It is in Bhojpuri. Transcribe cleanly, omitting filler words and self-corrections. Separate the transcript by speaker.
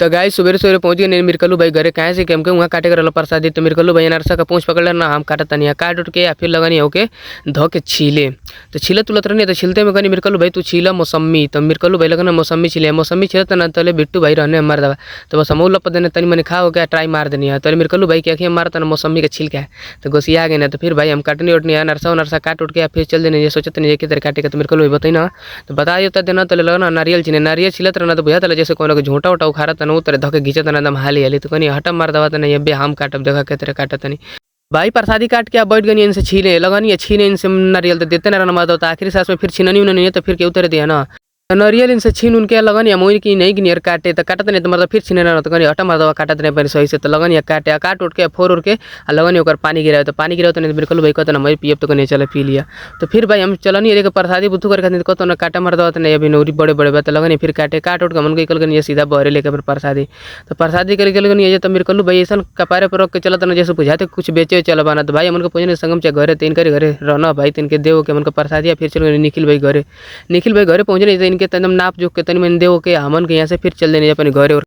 Speaker 1: तो गाय सवेरे सवेरे पहुंच गए मिरकलू भाई घरे। काहे से कि हमके वहाँ काटे के रहल प्रसादी। तो मिरकलू भाई अनारसा का पूंछ पकड़ ना हम काटत तनी, काट उट के या फिर लगनी होके धो के छीले। तो छीलत उलत रहनी तो छीलते में कहनी मिरकलू भाई तू छीला मौसम्मी। तो मिरकलू भाई लगन मौसम्मी छीले, मौसम्मी छीलत ना तले बिट्टू भाई रहने हमार दवा। तो बस हम लप देने तनी मनी खा हो गया ट्राई मार देनी है। तो मिरकलू भाई के मारता ना मौसम्मी के छील के तो गोसिया गए ना। तो फिर भाई हम काटनी उटनी अनारसा उनारसा काट उट के फिर चल देने, ये सोचत नहीं कि तेरे काटे के। तो मिरकलू भाई बताई ना तो बता देता देना। तो लगना नारियल छीने, नारियल छिलत रहना तो बुझाता जैसे कोनो के झोंटा उटा उखाड़त ना उतरे धके घिंचत ना एकदम हाली हाली। तो कनी हटम मार दवा नहीं अबे हम काटब देखा के तेरे काटत नहीं। भाई प्रसादी काट के बैठ गनी इनसे छीले लगनी छीने इनसे नारियल तो देते ना रहना मार दो। आखिरी सांस में फिर छीननी उननी तो फिर के उतर दिया ना नारियल इनसे छीन उनके लगन या मोइन की नहीं गिनियर काटे तो काटत नहीं तो मर्द फिर छीने ना तो कनी हटा मर्दवा काटत नहीं पर सही से। तो लगन या काटे काट उठ के फोर उड़ के आ लगन ओकर पानी गिरावे। तो पानी गिरावे तो नहीं बिल्कुल भाई कहते ना मैं पियब तो कनी चले पी लिया। तो फिर भाई हम चलनी रे प्रसादी बुथु कर खातिर कहते ना काटे मर्दवा तो नहीं अभी नौरी बड़े बड़े बा। तो लगन फिर काटे काट उठ के मन के कल कनी सीधा बहरे लेके फिर प्रसादी। तो प्रसादी करे के लगन ये तो मिरकलू भाई ऐसा कपारे पर रख के चलत ना जैसे बुझाते कुछ बेचे चल बाना। तो भाई हमन के पूजने संगम चे घरे तीन करे घरे रहना भाई तिनके देव के मन के प्रसादी। फिर चल निखिल भाई घरे, निखिल भाई घरे पहुंचने तो इनके एकदम नाप जोख के तनी मन देव के हमन के यहाँ से फिर चल देने अपने घरे। और